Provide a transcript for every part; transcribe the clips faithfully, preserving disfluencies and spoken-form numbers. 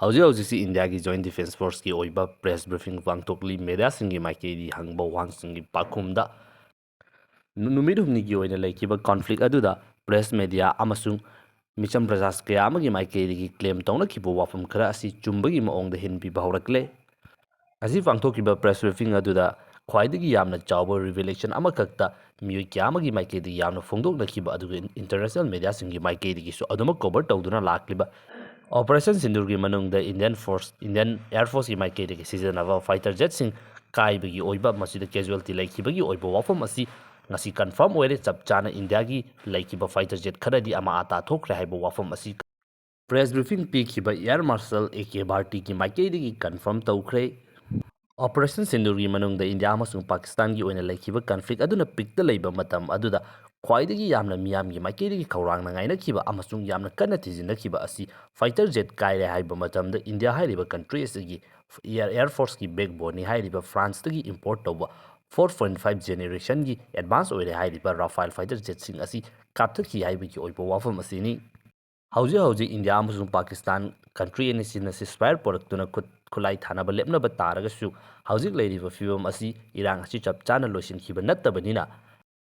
ꯍꯧꯖꯤꯛ ꯍꯧꯖꯤꯛꯁꯤ ꯏꯟꯗꯤꯌꯥꯒꯤ Joint Defence Forceꯀꯤ ꯑꯣꯏꯕ press briefing ꯄꯥꯡꯊꯣꯛꯂꯤ꯫ Mediaꯁꯤꯡꯒꯤ ꯃꯥꯏꯀꯩꯗꯒꯤ ꯍꯪꯕ ꯋꯥꯍꯪꯁꯤꯡꯒꯤ ꯄꯥꯎꯈꯨꯝꯗ ꯅꯨ-, ꯅꯨꯃꯤꯠ ꯍꯨꯝꯅꯤꯒꯤ ꯑꯣꯏꯅ ꯂꯩꯈꯤꯕ conflict ꯑꯗꯨꯗ press, media ꯑꯃꯁꯨꯡ ꯃꯤꯆꯝ ꯄ꯭ꯔꯖꯥ ꯀꯌꯥ ꯑꯃꯒꯤ ꯃꯥꯏꯀꯩꯗꯒꯤ claim ꯇꯧꯅꯈꯤꯕ ꯋꯥꯐꯝ ꯈꯔ ꯑꯁꯤ ꯆꯨꯝꯕꯒꯤ ꯃꯑꯣꯡꯗ ꯍꯤꯟꯕꯤꯕ ꯍꯧꯔꯛꯂꯦ꯫ ꯉꯁꯤ ꯄꯥꯡꯊꯣꯛꯈꯤꯕ press briefing ꯑꯗꯨꯗ ꯈ꯭ꯋꯥꯏꯗꯒꯤ ꯌꯥꯝꯅ ꯆꯥꯎꯕ revelation ꯑꯃꯈꯛꯇ ꯃꯤꯑꯣꯏ ꯀꯌꯥ ꯑꯃꯒꯤ ꯃꯥꯏꯀꯩꯗꯒꯤ ꯌꯥꯝꯅ ꯐꯣꯡꯗꯣꯛꯅꯈꯤꯕ ꯑꯗꯨꯒ international mediaꯁꯤꯡꯒꯤ ꯃꯥꯏꯀꯩꯗꯒꯤꯁꯨ ꯑꯗꯨꯃꯛ cover ꯇꯧꯗꯨꯅ ꯂꯥꯛꯂꯤꯕ Operation ꯁꯤꯟꯗꯨꯔꯒꯤ ꯃꯅꯨꯡꯗ Indian Force, Indian Air Forceꯀꯤ ꯃꯥꯏꯀꯩꯗꯒꯤ ꯁꯤꯖꯤꯟꯅꯕ fighter jetꯁꯤꯡ ꯀꯥꯏꯕꯒꯤ ꯑꯣꯏꯕ, ꯃꯁꯤꯗ casualty ꯂꯩꯈꯤꯕꯒꯤ ꯑꯣꯏꯕ ꯋꯥꯐꯝ ꯑꯁꯤ ꯉꯁꯤ confirm ꯑꯣꯏꯔꯦ꯫ ꯆꯞ ꯆꯥꯅ ꯏꯟꯗꯤꯌꯥꯒꯤ ꯂꯩꯈꯤꯕ fighter jet ꯈꯔꯗꯤ ꯑꯃꯥ ꯑꯇꯥ ꯊꯣꯛꯈ꯭ꯔꯦ ꯍꯥꯏꯕ ꯋꯥꯐꯝ ꯑꯁꯤ press briefing ꯄꯤꯈꯤꯕ Air Marshal A K ꯚꯥꯔꯇꯤꯒꯤ ꯃꯥꯏꯀꯩꯗꯒꯤ confirm ꯇꯧꯈ꯭ꯔꯦ꯫ Operation ꯁꯤꯟꯗꯨꯔꯒꯤ ꯃꯅꯨꯡꯗ ꯏꯟꯗꯤꯌꯥ ꯑꯃꯁꯨꯡ ꯄꯥꯀꯤꯁꯇꯥꯟꯒꯤ ꯑꯣꯏꯅ ꯂꯩꯈꯤꯕ conflict ꯑꯗꯨꯅ ꯄꯤꯛꯇ ꯂꯩꯕ ꯃꯇꯝ ꯑꯗꯨꯗ ꯈ꯭ꯋꯥꯏꯗꯒꯤ ꯌꯥꯝꯅ ꯃꯤꯌꯥꯝꯒꯤ ꯃꯥꯏꯀꯩꯗꯒꯤ ꯈꯧꯔꯥꯡꯅ ꯉꯥꯏꯅꯈꯤꯕ ꯑꯃꯁꯨꯡ ꯌꯥꯝꯅ ꯀꯟꯅ ꯊꯤꯖꯤꯟꯅꯈꯤꯕ ꯑꯁꯤ fighter jet ꯀꯥꯏꯔꯦ ꯍꯥꯏꯕ ꯃꯇꯝꯗ ꯏꯟꯗꯤꯌꯥ ꯍꯥꯏꯔꯤꯕ country ꯑꯁꯤꯒꯤ Air, Air Forceꯀꯤ backboneꯅꯤ ꯍꯥꯏꯔꯤꯕ Franceꯇꯒꯤ import ꯇꯧꯕ four point five generationꯒꯤ advance ꯑꯣꯏꯔꯦ ꯍꯥꯏꯔꯤꯕ Rafale fighter jetꯁꯤꯡ ꯑꯁꯤ ꯀꯥꯞꯊꯠꯈꯤ ꯍꯥꯏꯕꯒꯤ ꯑꯣꯏꯕ ꯋꯥꯐꯝ ꯑꯁꯤꯅꯤ꯫ ꯍꯧꯖꯤꯛ ꯍꯧꯖꯤꯛ ꯏꯟꯗꯤꯌꯥ ꯑꯃꯁꯨꯡ ꯄꯥꯀꯤꯁꯇꯥꯟ country ꯑꯅꯤꯁꯤꯅ ceasefire ꯄꯨꯔꯛꯇꯨꯅ ꯈꯨꯠ ꯈꯨꯠꯂꯥꯏ ꯊꯥꯅꯕ ꯂꯦꯞꯅꯕ ꯇꯥꯔꯒꯁꯨ, ꯍꯧꯖꯤꯛ ꯂꯩꯔꯤꯕ ꯐꯤꯕꯝ ꯑꯁꯤ ꯏꯔꯥꯡ ꯑꯁꯤ ꯆꯞ ꯆꯥꯅ ꯂꯣꯏꯁꯤꯟꯈꯤꯕ ꯅꯠꯇꯕꯅꯤꯅ,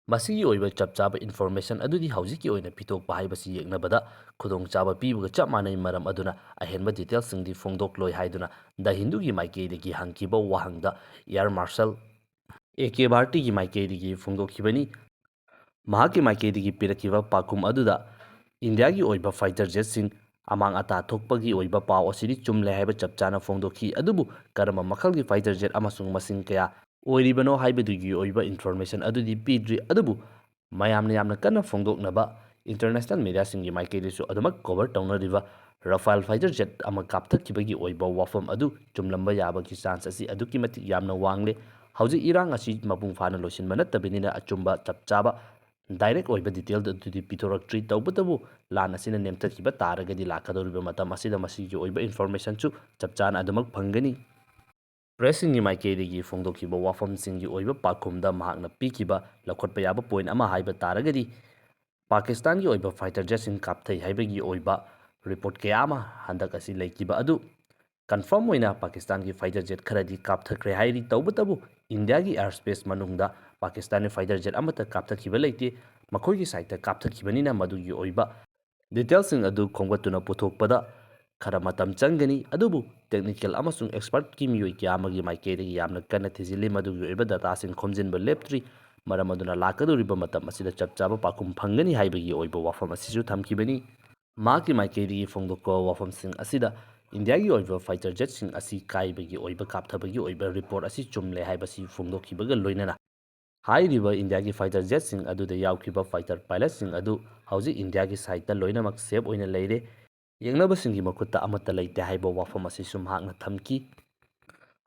ꯃꯁꯤꯒꯤ ꯑꯣꯏꯕ ꯆꯞ ꯆꯥꯕ information ꯑꯗꯨꯗꯤ ꯍꯧꯖꯤꯛꯀꯤ ꯑꯣꯏꯅ ꯄꯤꯊꯣꯛꯄ ꯍꯥꯏꯕꯁꯤ ꯌꯦꯛꯅꯕꯗ ꯈꯨꯗꯣꯡꯆꯥꯕ ꯄꯤꯕꯒ ꯆꯞ ꯃꯥꯟꯅꯩ꯫ ꯃꯔꯝ ꯑꯗꯨꯅ ꯑꯍꯦꯟꯕ detailꯁꯤꯡꯗꯤ ꯐꯣꯡꯗꯣꯛꯂꯣꯏ ꯍꯥꯏꯗꯨꯅ The Hinduꯒꯤ ꯃꯥꯏꯀꯩꯗꯒꯤ ꯍꯪꯈꯤꯕ ꯋꯥꯍꯪꯗ Air Marshal A K ꯚꯥꯔꯇꯤꯒꯤ ꯃꯥꯏꯀꯩꯗꯒꯤ ꯐꯣꯡꯗꯣꯛꯈꯤꯕꯅꯤ꯫ ꯃꯍꯥꯛꯀꯤ ꯃꯥꯏꯀꯩꯗꯒꯤ ꯄꯤꯔꯛꯈꯤꯕ ꯄꯥꯎꯈꯨꯝ ꯑꯗꯨꯗ ꯏꯟꯗꯤꯌꯥꯒꯤ ꯑꯣꯏꯕ fighter jetꯁꯤꯡ ꯑꯃꯥꯡ ꯑꯇꯥ ꯊꯣꯛꯄꯒꯤ ꯑꯣꯏꯕ ꯄꯥꯎ ꯑꯁꯤꯗꯤ ꯆꯨꯝꯂꯦ ꯍꯥꯏꯕ ꯆꯞ ꯆꯥꯅ ꯐꯣꯡꯗꯣꯛꯈꯤ, ꯑꯗꯨꯕꯨ ꯀꯔꯝꯕ ꯃꯈꯜꯒꯤ fighter jet ꯑꯃꯁꯨꯡ ꯃꯁꯤꯡ ꯀꯌꯥ ꯑꯣꯏꯔꯤꯕꯅꯣ ꯍꯥꯏꯕꯗꯨꯒꯤ ꯑꯣꯏꯕ information ꯑꯗꯨꯗꯤ ꯄꯤꯗ꯭ꯔꯤ꯫ ꯑꯗꯨꯕꯨ ꯃꯌꯥꯝꯅ ꯌꯥꯝꯅ ꯀꯟꯅ ꯐꯣꯡꯗꯣꯛꯅꯕ international mediaꯁꯤꯡꯒꯤ ꯃꯥꯏꯀꯩꯗꯁꯨ ꯑꯗꯨꯃꯛ cover ꯇꯧꯅꯔꯤꯕ Rafale fighter jet ꯑꯃ ꯀꯥꯞꯊꯠꯈꯤꯕꯒꯤ ꯑꯣꯏꯕ ꯋꯥꯐꯝ ꯑꯗꯨ ꯆꯨꯝꯂꯝꯕ ꯌꯥꯕꯒꯤ chance ꯑꯁꯤ ꯑꯗꯨꯛꯀꯤ ꯃꯇꯤꯛ ꯌꯥꯝꯅ ꯋꯥꯡꯂꯦ꯫ ꯍꯧꯖꯤꯛ ꯏꯔꯥꯡ ꯑꯁꯤ ꯃꯄꯨꯡ ꯐꯥꯅ ꯂꯣꯏꯁꯤꯟꯕ ꯅꯠꯇꯕꯅꯤꯅ ꯑꯆꯨꯝꯕ ꯆꯞ ꯆꯥꯕ direct ꯑꯣꯏꯕ detail ꯑꯗꯨꯗꯤ ꯄꯤꯊꯣꯔꯛꯇ꯭ꯔꯤ꯫ ꯇꯧꯕꯇꯕꯨ ꯂꯥꯟ ꯑꯁꯤꯅ ꯅꯦꯝꯊꯈꯤꯕ ꯇꯥꯔꯒꯗꯤ ꯂꯥꯛꯀꯗꯧꯔꯤꯕ ꯃꯇꯝ ꯑꯁꯤꯗ ꯃꯁꯤꯒꯤ ꯑꯣꯏꯕ informationꯁꯨ ꯆꯞ ꯆꯥꯅ ꯑꯗꯨꯃꯛ ꯐꯪꯒꯅꯤ꯫ Pressꯁꯤꯡꯒꯤ ꯃꯥꯏꯀꯩꯗꯒꯤ ꯐꯣꯡꯗꯣꯛꯈꯤꯕ ꯋꯥꯐꯝꯁꯤꯡꯒꯤ ꯑꯣꯏꯕ ꯄꯥꯎꯈꯨꯝꯗ ꯃꯍꯥꯛꯅ ꯄꯤꯈꯤꯕ ꯂꯧꯈꯠꯄ ꯌꯥꯕ point ꯑꯃ ꯍꯥꯏꯕ ꯇꯥꯔꯒꯗꯤ, ꯄꯥꯀꯤꯁꯇꯥꯟꯒꯤ ꯑꯣꯏꯕ fighter jetꯁꯤꯡ ꯀꯥꯞꯊꯩ ꯍꯥꯏꯕꯒꯤ ꯑꯣꯏꯕ ꯔꯤꯄꯣꯔꯠ ꯀꯌꯥ ꯑꯃ ꯍꯟꯗꯛ ꯑꯁꯤ ꯂꯩꯈꯤꯕ ꯑꯗꯨ ꯀꯟꯐꯥꯔꯝ ꯑꯣꯏꯅ ꯄꯥꯀꯤꯁꯇꯥꯟꯒꯤ ꯐꯥꯏꯇꯔ ꯖꯦꯠ ꯈꯔꯗꯤ ꯀꯥꯞꯊꯈ꯭ꯔꯦ ꯍꯥꯏꯔꯤ꯫ ꯇꯧꯕꯇꯕꯨ ꯏꯟꯗꯤꯌꯥꯒꯤ ꯑꯦꯌꯔ ꯁ꯭ꯄꯦꯁ ꯃꯅꯨꯡꯗ ꯄꯥꯀꯤꯁꯇꯥꯟꯒꯤ ꯐꯥꯏꯇꯔ ꯖꯦꯠ ꯑꯃꯠꯇ ꯀꯥꯞꯊꯈꯤꯕ ꯂꯩꯇꯦ꯫ ꯃꯈꯣꯏꯒꯤ ꯁꯥꯏꯠꯇ ꯀꯥꯞꯊꯈꯤꯕꯅꯤꯅ ꯃꯗꯨꯒꯤ ꯑꯣꯏꯕ ꯗꯤꯇꯦꯜꯁꯤꯡ ꯑꯗꯨ ꯈꯣꯝꯒꯠꯇꯨꯅ ꯄꯨꯊꯣꯛꯄꯗ ꯈꯔ ꯃꯇꯝ ꯆꯪꯒꯅꯤ꯫ ꯑꯗꯨꯕꯨ ꯇꯦꯛꯅꯤꯀꯦꯜ ꯑꯃꯁꯨꯡ ꯑꯦꯛꯁꯄꯔꯠꯀꯤ ꯃꯤꯑꯣꯏ ꯀꯌꯥ ꯑꯃꯒꯤ ꯃꯥꯏꯀꯩꯗꯒꯤ ꯌꯥꯝꯅ ꯀꯟꯅ ꯊꯤꯖꯤꯜꯂꯤ꯫ ꯃꯗꯨꯒꯤ ꯑꯣꯏꯕ ꯗꯇꯥꯁꯤꯡ ꯈꯣꯝꯖꯤꯟꯕ ꯂꯦꯞꯇ꯭ꯔꯤ꯫ ꯃꯔꯝ ꯑꯗꯨꯅ ꯂꯥꯛꯀꯗꯧꯔꯤꯕ ꯃꯇꯝ ꯑꯁꯤꯗ ꯆꯞ ꯆꯥꯕ ꯄꯥꯎꯈꯨꯝ ꯐꯪꯒꯅꯤ ꯍꯥꯏꯕꯒꯤ ꯑꯣꯏꯕ ꯋꯥꯐꯝ ꯑꯁꯤꯁꯨ ꯊꯝꯈꯤꯕꯅꯤ꯫ ꯃꯍꯥꯛꯀꯤ ꯃꯥꯏꯀꯩꯗꯒꯤ ꯐꯣꯡꯗꯣꯛꯄ ꯋꯥꯐꯝꯁꯤꯡ ꯑꯁꯤꯗ ꯏꯟꯗꯤꯌꯥꯒꯤ ꯑꯣꯏꯕ ꯐꯥꯏꯇꯔ ꯖꯦꯠꯁꯤꯡ ꯑꯁꯤ ꯀꯥꯏꯕꯒꯤ ꯑꯣꯏꯕ ꯀꯥꯞꯊꯕꯒꯤ ꯑꯣꯏꯕ ꯔꯤꯄꯣꯔꯠ ꯑꯁꯤ ꯆꯨꯝꯂꯦ ꯍꯥꯏꯕꯁꯤ ꯐꯣꯡꯗꯣꯛꯈꯤꯕꯒ ꯂꯣꯏꯅꯅ ꯍꯥꯏꯔꯤꯕ ꯏꯟꯗꯤꯌꯥꯒꯤ ꯐꯥꯏꯇꯔ ꯖꯦꯠꯁꯤꯡ ꯑꯗꯨꯗ ꯌꯥꯎꯈꯤꯕ ꯐꯥꯏꯇꯔ ꯄꯥꯏꯂꯠꯁꯤꯡ ꯑꯗꯨ ꯍꯧꯖꯤꯛ ꯏꯟꯗꯤꯌꯥꯒꯤ ꯁꯥꯏꯠꯇ ꯂꯣꯏꯅꯃꯛ ꯁꯦꯐ ꯑꯣꯏꯅ ꯂꯩꯔꯦ꯫ ꯌꯦꯡꯅꯕꯁꯤꯡꯒꯤ ꯃꯈꯨꯠꯇ ꯑꯃꯠꯇ ꯂꯩꯇꯦ ꯍꯥꯏꯕ ꯋꯥꯐꯝ ꯑꯁꯤꯁꯨ ꯃꯍꯥꯛꯅ ꯊꯝꯈꯤ꯫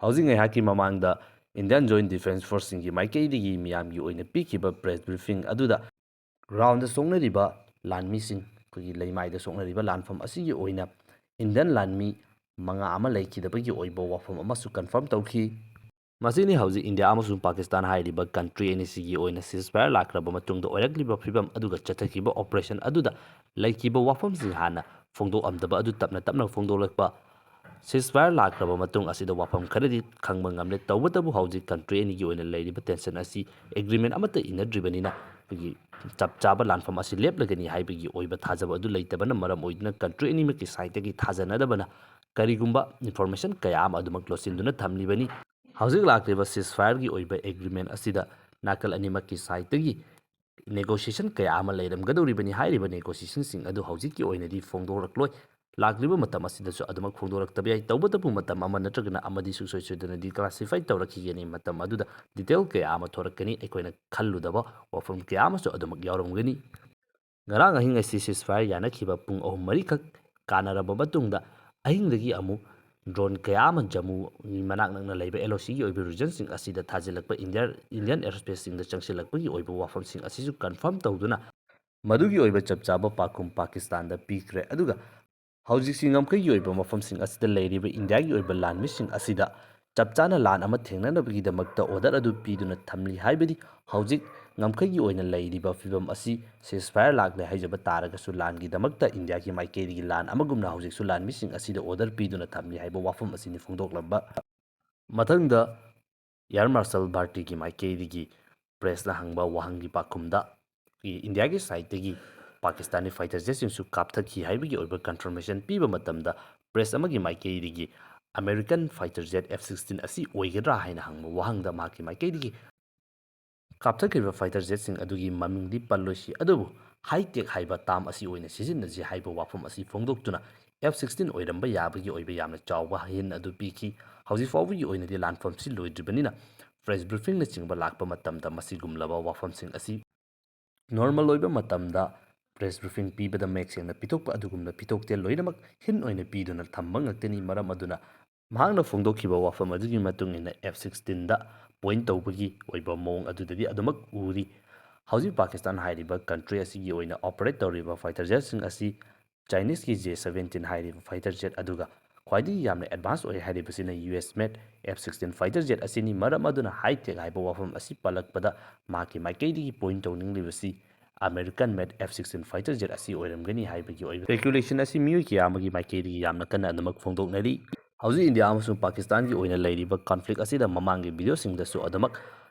ꯍꯧꯖꯤꯛ ꯉꯥꯏꯍꯥꯛꯀꯤ ꯃꯃꯥꯡꯗ ꯏꯟꯗꯤꯌꯥꯟ ꯖꯣꯏꯟ ꯗꯤꯐꯦꯟꯁ ꯐꯣꯔꯁꯁꯤꯡꯒꯤ ꯃꯥꯏꯀꯩꯗꯒꯤ ꯃꯤꯌꯥꯝꯒꯤ ꯑꯣꯏꯅ ꯄꯤꯈꯤꯕ ꯄ꯭ꯔꯦꯁ ꯕ꯭ꯔꯤꯐꯤꯡ ꯑꯗꯨꯗ ꯒ꯭ꯔꯥꯎꯟꯗ ꯁꯣꯛꯅꯔꯤꯕ ꯂꯥꯟꯃꯤꯁꯤꯡ, ꯑꯩꯈꯣꯏꯒꯤ ꯂꯩꯃꯥꯏꯗ ꯁꯣꯛꯅꯔꯤꯕ ꯂꯥꯟꯐꯝ ꯑꯁꯤꯒꯤ ꯑꯣꯏꯅ ꯏꯟꯗꯤꯌꯟ ꯂꯥꯟꯃꯤ ꯃꯉꯥ ꯑꯃ ꯂꯩꯈꯤꯗꯕꯒꯤ ꯑꯣꯏꯕ ꯋꯥꯐꯝ ꯑꯃꯁꯨ ꯀꯟꯐꯥꯔꯝ ꯇꯧꯈꯤ꯫ ꯃꯁꯤꯅꯤ ꯍꯧꯖꯤꯛ ꯏꯟꯗꯤꯌꯥ ꯑꯃꯁꯨꯡ ꯄꯥꯀꯤꯁꯇꯥꯟ ꯍꯥꯏꯔꯤꯕ ꯀꯟꯇ꯭ꯔꯤ ꯑꯅꯤꯁꯤꯒꯤ ꯑꯣꯏꯅ ꯁꯤꯖ ꯐꯥꯌꯔ ꯂꯥꯛꯈ꯭ꯔꯕ ꯃꯇꯨꯡꯗ ꯑꯣꯏꯔꯛꯂꯤꯕ ꯐꯤꯕꯝ ꯑꯗꯨꯒ ꯆꯠꯊꯈꯤꯕ ꯑꯣꯄꯔꯦꯁꯟ ꯑꯗꯨꯗ ꯂꯩꯈꯤꯕ ꯋꯥꯐꯝꯁꯤꯡ ꯍꯥꯟꯅ ꯐꯣꯡꯗꯣꯛꯂꯝꯗꯕ ꯑꯗꯨ ꯇꯞꯅ ꯇꯞꯅ ꯐꯣꯡꯗꯣꯛꯂꯛꯄ꯫ ꯁꯤꯖ ꯐꯥꯌꯔ ꯂꯥꯛꯈ꯭ꯔꯕ ꯃꯇꯨꯡ ꯑꯁꯤꯗ ꯋꯥꯐꯝ ꯈꯔꯗꯤ ꯈꯪꯕ ꯉꯝꯂꯦ꯫ ꯇꯧꯕꯇꯕꯨ ꯍꯧꯖꯤꯛ ꯀꯟꯇ꯭ꯔꯤ ꯑꯅꯤꯒꯤ ꯑꯣꯏꯅ ꯂꯩꯔꯤꯕ ꯇꯦꯟꯁꯟ ꯑꯁꯤ ꯑꯦꯒ꯭ꯔꯤꯃꯦꯟ ꯑꯃꯠꯇ ꯏꯅꯗ꯭ꯔꯤꯕꯅꯤꯅ ꯑꯩꯈꯣꯏꯒꯤ ꯆꯞ ꯆꯥꯕ ꯂꯥꯟꯐꯝ ꯑꯁꯤ ꯂꯦꯞꯂꯒꯅꯤ ꯍꯥꯏꯕꯒꯤ ꯑꯣꯏꯕ ꯊꯥꯖꯕ ꯑꯗꯨ ꯂꯩꯇꯕꯅ ꯃꯔꯝ ꯑꯣꯏꯗꯨꯅ ꯀꯟꯇ꯭ꯔꯤ ꯑꯅꯤꯃꯛꯀꯤ ꯁꯥꯏꯠꯇꯒꯤ ꯊꯥꯖꯅꯗꯕꯅ ꯀꯔꯤꯒꯨꯝꯕ ꯏꯟꯐꯣꯔꯃꯦꯁꯟ ꯀꯌꯥ ꯑꯃ ꯑꯗꯨꯃꯛ ꯂꯣꯠꯁꯤꯟꯗꯨꯅ ꯊꯝꯂꯤꯕꯅꯤ꯫ ꯍꯧꯖꯤꯛ ꯂꯥꯛꯂꯤꯕ ꯁꯤꯖ ꯐꯥꯌꯔꯒꯤ ꯑꯣꯏꯕ ꯑꯦꯒ꯭ꯔꯤꯃꯦꯟ ꯑꯁꯤꯗ ꯅꯥꯀꯜ ꯑꯅꯤꯃꯛꯀꯤ ꯁꯥꯏꯠꯇꯒꯤ ꯅꯦꯒꯣꯁꯤꯌꯦꯁꯟ ꯀꯌꯥ ꯑꯃ ꯂꯩꯔꯝꯒꯗꯧꯔꯤꯕꯅꯤ꯫ ꯍꯥꯏꯔꯤꯕ ꯅꯦꯒꯣꯁꯤꯌꯦꯁꯟꯁꯤꯡ ꯑꯗꯨ ꯍꯧꯖꯤꯛꯀꯤ ꯑꯣꯏꯅꯗꯤ ꯐꯣꯡꯗꯣꯔꯛꯂꯣꯏ꯫ ꯂꯥꯛꯂꯤꯕ ꯃꯇꯝ ꯑꯁꯤꯗꯁꯨ ꯑꯗꯨꯃꯛ ꯐꯣꯡꯗꯣꯔꯛꯇꯕ ꯌꯥꯏ꯫ ꯇꯧꯕꯇꯕꯨ ꯃꯇꯝ ꯑꯃ ꯅꯠꯇ꯭ꯔꯒꯅ ꯑꯃꯗꯤ ꯁꯨꯡꯁꯣꯏ ꯁꯣꯏꯗꯅ ꯗꯤꯀ꯭ꯂꯥꯁꯤꯐꯥꯏ ꯇꯧꯔꯛꯈꯤꯒꯅꯤ꯫ ꯃꯇꯝ ꯑꯗꯨꯗ ꯗꯤꯇꯦꯜ ꯀꯌꯥ ꯑꯃ ꯊꯣꯔꯛꯀꯅꯤ꯫ ꯑꯩꯈꯣꯏꯅ ꯈꯜꯂꯨꯗꯕ ꯋꯥꯐꯝ ꯀꯌꯥ ꯑꯃꯁꯨ ꯑꯗꯨꯃꯛ ꯌꯥꯎꯔꯝꯒꯅꯤ꯫ ꯉꯔꯥꯡ ꯑꯍꯤꯡ ꯑꯁꯤ ꯁꯤꯖ ꯐꯥꯌꯔ ꯌꯥꯅꯈꯤꯕ ꯄꯨꯡ ꯑꯍꯨꯝ ꯃꯔꯤꯈꯛ ꯀꯥꯟꯅꯔꯕ ꯃꯇꯨꯡꯗ ꯑꯍꯤꯡꯗꯒꯤ ꯑꯃꯨꯛ ꯗ꯭ꯔꯣꯟ ꯀꯌꯥ ꯑꯃ ꯖꯝꯃꯨꯒꯤ ꯃꯅꯥꯛ ꯅꯛꯅ ꯂꯩꯕ ꯑꯦꯜ ꯑꯣ ꯁꯤꯒꯤ ꯑꯣꯏꯕ ꯔꯤꯖꯟꯁꯤꯡ ꯑꯁꯤꯗ ꯊꯥꯖꯤꯜꯂꯛꯄ ꯏꯟꯗꯤꯌꯥ, ꯏꯟꯗꯤꯌꯟ ꯑꯦꯌꯔ ꯁ꯭ꯄꯦꯁꯁꯤꯡꯗ ꯆꯪꯁꯤꯜꯂꯛꯄꯒꯤ ꯑꯣꯏꯕ ꯋꯥꯐꯝꯁꯤꯡ ꯑꯁꯤꯁꯨ ꯀꯟꯐꯥꯔꯝ ꯇꯧꯗꯨꯅ ꯃꯗꯨꯒꯤ ꯑꯣꯏꯕ ꯆꯞ ꯆꯥꯕ ꯄꯥꯎꯈꯨꯝ ꯄꯥꯀꯤꯁꯇꯥꯟꯗ ꯄꯤꯈ꯭ꯔꯦ꯫ ꯑꯗꯨꯒ ꯍꯧꯖꯤꯛꯁꯤ ꯉꯝꯈꯩꯒꯤ ꯑꯣꯏꯕ ꯃꯐꯝꯁꯤꯡ ꯑꯁꯤꯗ ꯂꯩꯔꯤꯕ ꯏꯟꯗꯤꯌꯥꯒꯤ ꯑꯣꯏꯕ ꯂꯥꯟꯃꯤꯁꯤꯡ ꯑꯁꯤꯗ ꯆꯞ ꯆꯥꯅ ꯂꯥꯟ ꯑꯃ ꯊꯦꯡꯅꯅꯕꯒꯤꯗꯃꯛꯇ ꯑꯣꯔꯗꯔ ꯑꯗꯨ ꯄꯤꯗꯨꯅ ꯊꯝꯂꯤ ꯍꯥꯏꯕꯗꯤ ꯍꯧꯖꯤꯛ ꯉꯝꯈꯩꯒꯤ ꯑꯣꯏꯅ ꯂꯩꯔꯤꯕ ꯐꯤꯕꯝ ꯑꯁꯤ ceasefire ꯂꯥꯛꯂꯦ ꯍꯥꯏꯖꯕ ꯇꯥꯔꯒꯁꯨ ꯂꯥꯟꯒꯤꯗꯃꯛꯇ ꯏꯟꯗꯤꯌꯥꯒꯤ ꯃꯥꯏꯀꯩꯗꯒꯤ ꯂꯥꯟ ꯑꯃꯒꯨꯝꯅ ꯍꯧꯖꯤꯛꯁꯨ ꯂꯥꯟꯃꯤꯁꯤꯡ ꯑꯁꯤꯗ order ꯄꯤꯗꯨꯅ ꯊꯝꯂꯤ ꯍꯥꯏꯕ ꯋꯥꯐꯝ ꯑꯁꯤꯅꯤ ꯐꯣꯡꯗꯣꯛꯂꯝꯕ꯫ ꯃꯊꯪꯗ Air Marshal ꯚꯥꯔꯇꯤꯒꯤ ꯃꯥꯏꯀꯩꯗꯒꯤ pressꯅ ꯍꯪꯕ ꯋꯥꯍꯪꯒꯤ ꯄꯥꯎꯈꯨꯝꯗ, ꯏꯟꯗꯤꯌꯥꯒꯤ sideꯇꯒꯤ ꯄꯥꯀꯤꯁꯇꯥꯟꯒꯤ fighter jetꯁꯤꯡꯁꯨ ꯀꯥꯞꯊꯈꯤ ꯍꯥꯏꯕꯒꯤ ꯑꯣꯏꯕ confirmation ꯄꯤꯕ ꯃꯇꯝꯗ, press ꯑꯃꯒꯤ ꯃꯥꯏꯀꯩꯗꯒꯤ American fighter jet F sixteen ꯑꯁꯤ ꯑꯣꯏꯒꯗ꯭ꯔꯥ ꯍꯥꯏꯅ ꯍꯪꯕ ꯋꯥꯍꯪꯗ ꯃꯍꯥꯛꯀꯤ ꯃꯥꯏꯀꯩꯗꯒꯤ ꯀꯥꯞꯊꯈ꯭ꯔꯤꯕ fighter jetꯁꯤꯡ ꯑꯗꯨꯒꯤ ꯃꯃꯤꯡꯗꯤ ꯄꯜꯂꯣꯏꯁꯤ, ꯑꯗꯨꯕꯨ high tech ꯍꯥꯏꯕ term ꯑꯁꯤ ꯑꯣꯏꯅ ꯁꯤꯖꯤꯟꯅꯁꯤ ꯍꯥꯏꯕ ꯋꯥꯐꯝ ꯑꯁꯤ ꯐꯣꯡꯗꯣꯛꯇꯨꯅ F sixteen ꯑꯣꯏꯔꯝꯕ ꯌꯥꯕꯒꯤ ꯑꯣꯏꯕ ꯌꯥꯝꯅ ꯆꯥꯎꯕ hint ꯑꯗꯨ ꯄꯤꯈꯤ꯫ ꯍꯧꯖꯤꯛ ꯐꯥꯎꯕꯒꯤ ꯑꯣꯏꯅꯗꯤ ꯂꯥꯟꯐꯝꯁꯤ ꯂꯣꯏꯗ꯭ꯔꯤꯕꯅꯤꯅ press briefingꯅꯆꯤꯡꯕ ꯂꯥꯛꯄ ꯃꯇꯝꯗ ꯃꯁꯤꯒꯨꯝꯂꯕ ꯋꯥꯐꯝꯁꯤꯡ ꯑꯁꯤ normal ꯑꯣꯏꯕ ꯃꯇꯝꯗ press briefing ꯄꯤꯕꯗ ꯃꯌꯦꯛ ꯁꯦꯡꯅ ꯄꯤꯊꯣꯛꯄ ꯑꯗꯨꯒꯨꯝꯅ ꯄꯤꯊꯣꯛꯇꯦ, ꯂꯣꯏꯅꯃꯛ hint ꯑꯣꯏꯅ ꯄꯤꯗꯨꯅ ꯊꯝꯕ ꯉꯥꯛꯇꯅꯤ꯫ ꯃꯔꯝ ꯑꯗꯨꯅ ꯃꯍꯥꯛꯅ ꯐꯣꯡꯗꯣꯛꯈꯤꯕ ꯋꯥꯐꯝ ꯑꯗꯨꯒꯤ ꯃꯇꯨꯡ ꯏꯟꯅ F sixteenꯗ point ꯇꯧꯕꯒꯤ ꯑꯣꯏꯕ ꯃꯑꯣꯡ ꯑꯗꯨꯗꯗꯤ ꯑꯗꯨꯃꯛ ꯎꯔꯤ꯫ ꯍꯧꯖꯤꯛ ꯄꯥꯀꯤꯁꯇꯥꯟ ꯍꯥꯏꯔꯤꯕ country ꯑꯁꯤꯒꯤ ꯑꯣꯏꯅ operate ꯇꯧꯔꯤꯕ fighter jetꯁꯤꯡ ꯑꯁꯤ Chineseꯀꯤ J seventeen ꯍꯥꯏꯔꯤꯕ fighter jet ꯑꯗꯨꯒ ꯈ꯭ꯋꯥꯏꯗꯒꯤ ꯌꯥꯝꯅ advance ꯑꯣꯏ ꯍꯥꯏꯔꯤꯕꯁꯤꯅ U S made F sixteen fighter jet ꯑꯁꯤꯅꯤ꯫ ꯃꯔꯝ ꯑꯗꯨꯅ high tech ꯍꯥꯏꯕ ꯋꯥꯐꯝ ꯑꯁꯤ ꯄꯜꯂꯛꯄꯗ ꯃꯍꯥꯛꯀꯤ ꯃꯥꯏꯀꯩꯗꯒꯤ point ꯇꯧꯅꯤꯡꯂꯤꯕꯁꯤ American made F sixteen fighter jet ꯑꯁꯤ ꯑꯣꯏꯔꯝꯒꯅꯤ ꯍꯥꯏꯕꯒꯤ ꯑꯣꯏꯕ speculation ꯑꯁꯤ ꯃꯤꯑꯣꯏ ꯀꯌꯥ ꯑꯃꯒꯤ ꯃꯥꯏꯀꯩꯗꯒꯤ ꯌꯥꯝꯅ ꯀꯟꯅ ꯑꯗꯨꯃꯛ ꯐꯣꯡꯗꯣꯛꯅꯔꯤ꯫ ꯍꯧꯖꯤꯛ ꯏꯟꯗꯤꯌꯥ ꯑꯃꯁꯨꯡ ꯄꯥꯀꯤꯁꯇꯥꯟꯒꯤ ꯑꯣꯏꯅ ꯂꯩꯔꯤꯕ conflict ꯑꯁꯤꯗ ꯃꯃꯥꯡꯒꯤ videoꯁꯤꯡꯗꯁꯨ ꯑꯗꯨꯃꯛ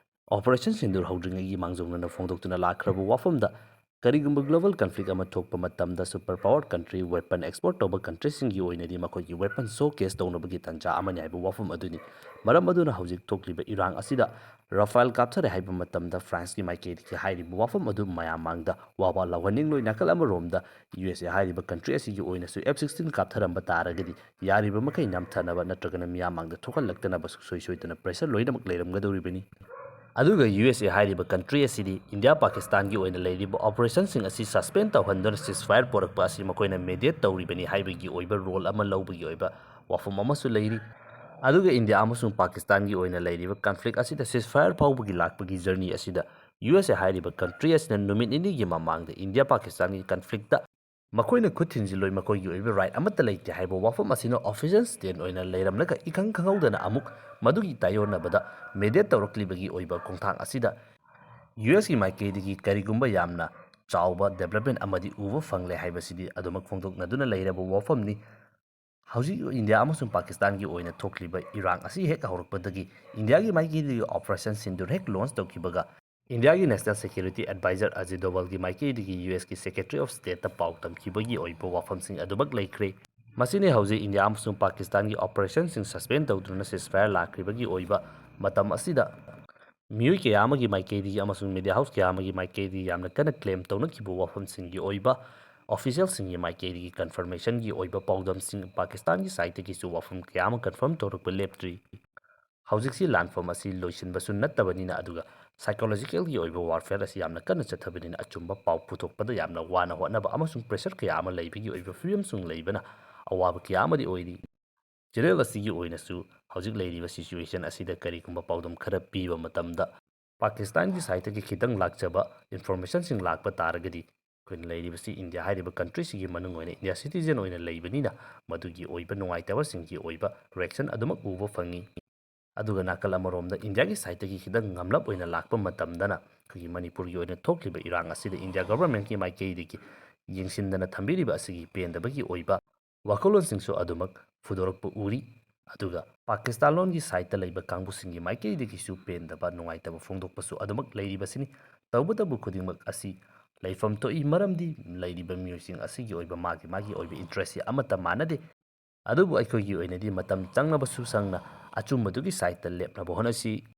Operation Sindoor ꯍꯧꯗ꯭ꯔꯤꯉꯩꯒꯤ ꯃꯥꯡꯖꯧꯅꯅ ꯐꯣꯡꯗꯣꯛꯇꯨꯅ ꯂꯥꯛꯈ꯭ꯔꯕ ꯋꯥꯐꯝꯗ, ꯀꯔꯤꯒꯨꯝꯕ global conflict ꯑꯃ ꯊꯣꯛꯄ ꯃꯇꯝꯗ super power country weapon export ꯇꯧꯕ countryꯁꯤꯡꯒꯤ ꯑꯣꯏꯅꯗꯤ ꯃꯈꯣꯏꯒꯤ weapon showcase ꯇꯧꯅꯕꯒꯤ ꯇꯥꯟꯖꯥ ꯑꯃꯅꯤ ꯍꯥꯏꯕ ꯋꯥꯐꯝ ꯑꯗꯨꯅꯤ꯫ ꯃꯔꯝ ꯑꯗꯨꯅ ꯍꯧꯖꯤꯛ ꯊꯣꯛꯂꯤꯕ ꯏꯔꯥꯡ ꯑꯁꯤꯗ Rafale ꯀꯥꯞꯊꯔꯦ ꯍꯥꯏꯕ ꯃꯇꯝꯗ Franceꯀꯤ ꯃꯥꯏꯀꯩꯗꯒꯤ ꯍꯥꯏꯔꯤꯕ ꯋꯥꯐꯝ ꯑꯗꯨ ꯃꯌꯥꯝ ꯃꯥꯡꯗ ꯋꯥ ꯋꯥ ꯂꯥꯎꯍꯟꯅꯤꯡꯂꯣꯏ꯫ ꯅꯥꯀꯜ ꯑꯃꯔꯣꯝꯗ U S A ꯍꯥꯏꯔꯤꯕ country ꯑꯁꯤꯒꯤ ꯑꯣꯏꯅꯁꯨ F sixteen ꯀꯥꯞꯊꯔꯝꯕ ꯇꯥꯔꯒꯗꯤ ꯌꯥꯔꯤꯕ ꯃꯈꯩ ꯅꯝꯊꯅꯕ ꯅꯠꯇ꯭ꯔꯒꯅ ꯃꯤꯌꯥꯝ ꯃꯥꯡꯗ ꯊꯣꯛꯍꯜꯂꯛꯇꯅꯕ ꯁꯨꯡꯁꯣꯏ ꯁꯣꯏꯗꯅ pressure ꯂꯣꯏꯅꯃꯛ ꯂꯩꯔꯝꯒꯗꯧꯔꯤꯕꯅꯤ꯫ ꯑꯗꯨꯒ U S A ꯍꯥꯏꯔꯤꯕ country ꯑꯁꯤꯗꯤ ꯏꯟꯗꯤꯌꯥ ꯄꯥꯀꯤꯁꯇꯥꯟꯒꯤ ꯑꯣꯏꯅ ꯂꯩꯔꯤꯕ operationꯁꯤꯡ ꯑꯁꯤ suspend ꯇꯧꯍꯟꯗꯨꯅ ceasefire ꯄꯣꯔꯛꯄ ꯑꯁꯤ ꯃꯈꯣꯏꯅ mediate ꯇꯧꯔꯤꯕꯅꯤ ꯍꯥꯏꯕꯒꯤ ꯑꯣꯏꯕ role ꯑꯃ ꯂꯧꯕꯒꯤ ꯑꯣꯏꯕ ꯋꯥꯐꯝ ꯑꯃꯁꯨ ꯂꯩꯔꯤ꯫ ꯑꯗꯨꯒ ꯏꯟꯗꯤꯌꯥ ꯑꯃꯁꯨꯡ ꯄꯥꯀꯤꯁꯇꯥꯟꯒꯤ ꯑꯣꯏꯅ ꯂꯩꯔꯤꯕ conflict ꯑꯁꯤꯗ ceasefire ꯐꯥꯎꯕꯒꯤ ꯂꯥꯛꯄꯒꯤ journey ꯑꯁꯤꯗ U S A ꯍꯥꯏꯔꯤꯕ country ꯑꯁꯤꯅ ꯅꯨꯃꯤꯠ ꯅꯤꯅꯤꯒꯤ ꯃꯃꯥꯡꯗ ꯏꯟꯗꯤꯌꯥ ꯄꯥꯀꯤꯁꯇꯥꯟꯒꯤ conflictꯇ ꯃꯈꯣꯏꯅ ꯈꯨꯠ ꯊꯤꯟꯖꯤꯜꯂꯣꯏ, ꯃꯈꯣꯏꯒꯤ ꯑꯣꯏꯕ right ꯑꯃꯠꯇ ꯂꯩꯇꯦ ꯍꯥꯏꯕ ꯋꯥꯐꯝ ꯑꯁꯤꯅ official stand ꯑꯣꯏꯅ ꯂꯩꯔꯝꯂꯒ ꯏꯈꯪ ꯈꯪꯍꯧꯗꯅ ꯑꯃꯨꯛ ꯃꯗꯨꯒꯤ ꯇꯥꯏꯑꯣꯟꯅꯕꯗ mediate ꯇꯧꯔꯛꯂꯤꯕꯒꯤ ꯑꯣꯏꯕ ꯈꯣꯡꯊꯥꯡ ꯑꯁꯤꯗ ꯌꯨ ꯑꯦꯁꯀꯤ ꯃꯥꯏꯀꯩꯗꯒꯤ ꯀꯔꯤꯒꯨꯝꯕ ꯌꯥꯝꯅ ꯆꯥꯎꯕ development ꯑꯃꯗꯤ ꯎꯕ ꯐꯪꯂꯦ ꯍꯥꯏꯕꯁꯤꯗꯤ ꯑꯗꯨꯃꯛ ꯐꯣꯡꯗꯣꯛꯅꯗꯨꯅ ꯂꯩꯔꯕ ꯋꯥꯐꯝꯅꯤ꯫ ꯍꯧꯖꯤꯛ ꯏꯟꯗꯤꯌꯥ ꯑꯃꯁꯨꯡ ꯄꯥꯀꯤꯁꯇꯥꯟꯒꯤ ꯑꯣꯏꯅ ꯊꯣꯛꯂꯤꯕ ꯏꯔꯥꯡ ꯑꯁꯤ ꯍꯦꯛ ꯍꯧꯔꯛꯄꯗꯒꯤ ꯏꯟꯗꯤꯌꯥꯒꯤ ꯃꯥꯏꯀꯩꯗꯒꯤ Operation Sindoor ꯍꯦꯛ launch ꯇꯧꯈꯤꯕꯒ ꯏꯟꯗꯤꯌꯥꯒꯤ National Security Advisor ꯑꯖꯤꯠ ꯗꯣꯚꯜꯒꯤ ꯃꯥꯏꯀꯩꯗꯒꯤ ꯌꯨ ꯑꯦꯁꯀꯤ Secretary of Stateꯇ ꯄꯥꯎ ꯇꯝꯈꯤꯕꯒꯤ ꯑꯣꯏꯕ ꯋꯥꯐꯝꯁꯤꯡ ꯑꯗꯨꯃꯛ ꯂꯩꯈ꯭ꯔꯦ꯫ ꯃꯁꯤꯅꯤ ꯍꯧꯖꯤꯛ ꯏꯟꯗꯤꯌꯥ ꯑꯃꯁꯨꯡ ꯄꯥꯀꯤꯁꯇꯥꯟꯒꯤ operationꯁꯤꯡ suspend ꯇꯧꯗꯨꯅ ceasefire ꯂꯥꯛꯈ꯭ꯔꯤꯕꯒꯤ ꯑꯣꯏꯕ ꯃꯇꯝ ꯑꯁꯤꯗ ꯃꯤꯑꯣꯏ ꯀꯌꯥ ꯑꯃꯒꯤ ꯃꯥꯏꯀꯩꯗꯒꯤ ꯑꯃꯁꯨꯡ media house ꯀꯌꯥ ꯑꯃꯒꯤ ꯃꯥꯏꯀꯩꯗꯒꯤ ꯌꯥꯝꯅ ꯀꯟꯅ claim ꯇꯧꯅꯈꯤꯕ ꯋꯥꯐꯝꯁꯤꯡꯒꯤ ꯑꯣꯏꯕ, officialꯁꯤꯡꯒꯤ ꯃꯥꯏꯀꯩꯗꯒꯤ confirmationꯒꯤ ꯑꯣꯏꯕ ꯄꯥꯎꯗꯝꯁꯤꯡ, ꯄꯥꯀꯤꯁꯇꯥꯟꯒꯤ sideꯇꯒꯤꯁꯨ ꯋꯥꯐꯝ ꯀꯌꯥ ꯑꯃ confirm ꯇꯧꯔꯛꯄ ꯂꯦꯞꯇ꯭ꯔꯤ꯫ ꯍꯧꯖꯤꯛꯁꯤ ꯂꯥꯟꯐꯝ ꯑꯁꯤ ꯂꯣꯏꯁꯤꯟꯕꯁꯨ ꯅꯠꯇꯕꯅꯤꯅ, ꯑꯗꯨꯒ psychologicalꯒꯤ ꯑꯣꯏꯕ warfare ꯑꯁꯤ ꯌꯥꯝꯅ ꯀꯟꯅ ꯆꯠꯊꯕꯅꯤꯅ, ꯑꯆꯨꯝꯕ ꯄꯥꯎ ꯄꯨꯊꯣꯛꯄꯗ ꯌꯥꯝꯅ ꯋꯥꯅ ꯍꯣꯠꯅꯕ ꯑꯃꯁꯨꯡ pressure ꯀꯌꯥ ꯑꯃ ꯂꯩꯕꯒꯤ ꯑꯣꯏꯕ ꯐꯤꯕꯝꯁꯨ ꯂꯩꯕꯅ ꯑꯋꯥꯕ ꯀꯌꯥ ꯑꯃꯗꯤ ꯑꯣꯏꯔꯤ꯫ General ꯑꯁꯤꯒꯤ ꯑꯣꯏꯅꯁꯨ ꯍꯧꯖꯤꯛ ꯂꯩꯔꯤꯕ situation ꯑꯁꯤꯗ ꯀꯔꯤꯒꯨꯝꯕ ꯄꯥꯎꯗꯝ ꯈꯔ ꯄꯤꯕ ꯃꯇꯝꯗ, ꯄꯥꯀꯤꯁꯇꯥꯟꯒꯤ sideꯇꯒꯤ ꯈꯤꯇꯪ ꯂꯥꯛꯆꯕ informationꯁꯤꯡ ꯂꯥꯛꯄ ꯇꯥꯔꯒꯗꯤ, ꯑꯩꯈꯣꯏꯅ ꯂꯩꯔꯤꯕꯁꯤ ꯏꯟꯗꯤꯌꯥ ꯍꯥꯏꯔꯤꯕ countryꯁꯤꯒꯤ ꯃꯅꯨꯡ ꯑꯣꯏꯅ ꯏꯟꯗꯤꯌꯥ citizen ꯑꯣꯏꯅ ꯂꯩꯕꯅꯤꯅ, ꯃꯗꯨꯒꯤ ꯑꯣꯏꯕ ꯅꯨꯡꯉꯥꯏꯇꯕꯁꯤꯡꯒꯤ ꯑꯣꯏꯕ reaction ꯑꯗꯨꯃꯛ ꯎꯕ ꯐꯪꯉꯤ꯫ ꯑꯗꯨꯒ ꯅꯥꯀꯜ ꯑꯃꯔꯣꯝꯗ ꯏꯟꯗꯤꯌꯥꯒꯤ sideꯇꯒꯤ ꯈꯤꯇꯪ ꯉꯝꯂꯞ ꯑꯣꯏꯅ ꯂꯥꯛꯄ ꯃꯇꯝꯗꯅ, ꯑꯩꯈꯣꯏꯒꯤ ꯃꯅꯤꯄꯨꯔꯒꯤ ꯑꯣꯏꯅ ꯊꯣꯛꯂꯤꯕ ꯏꯔꯥꯡ ꯑꯁꯤꯗ ꯏꯟꯗꯤꯌꯥ governmentꯀꯤ ꯃꯥꯏꯀꯩꯗꯒꯤ ꯌꯦꯡꯁꯤꯟꯗꯅ ꯊꯝꯕꯤꯔꯤꯕ ꯑꯁꯤꯒꯤ ꯄꯦꯟꯗꯕꯒꯤ ꯑꯣꯏꯕ ꯋꯥꯈꯜꯂꯣꯟꯁꯤꯡꯁꯨ ꯑꯗꯨꯃꯛ ꯐꯨꯗꯣꯔꯛꯄ ꯎꯔꯤ꯫ ꯑꯗꯨꯒ ꯄꯥꯀꯤꯁꯇꯥꯟ ꯂꯣꯟꯒꯤ sideꯇ ꯂꯩꯕ ꯀꯥꯡꯕꯨꯁꯤꯡꯒꯤ ꯃꯥꯏꯀꯩꯗꯒꯤꯁꯨ ꯄꯦꯟꯗꯕ, ꯅꯨꯡꯉꯥꯏꯇꯕ ꯐꯣꯡꯗꯣꯛꯄꯁꯨ ꯑꯗꯨꯃꯛ ꯂꯩꯔꯤꯕꯁꯤꯅꯤ꯫ ꯇꯧꯕꯇꯕꯨ ꯈꯨꯗꯤꯡꯃꯛ ꯑꯁꯤ ꯂꯩꯐꯝ ꯊꯣꯛꯏ, ꯃꯔꯝꯗꯤ ꯂꯩꯔꯤꯕ ꯃꯤꯑꯣꯏꯁꯤꯡ ꯑꯁꯤꯒꯤ ꯑꯣꯏꯕ ꯃꯥꯒꯤ ꯃꯥꯒꯤ ꯑꯣꯏꯕ interestꯁꯤ ꯑꯃꯠꯇ ꯃꯥꯟꯅꯗꯦ꯫ ꯑꯗꯨꯕꯨ ꯑꯩꯈꯣꯏꯒꯤ ꯑꯣꯏꯅꯗꯤ ꯃꯇꯝ ꯆꯪꯂꯕꯁꯨ ꯁꯪꯅ ꯑꯆꯨꯝꯕꯗꯨꯒꯤ sideꯇ ꯂꯦꯞꯅꯕ ꯍꯣꯠꯅꯁꯤ꯫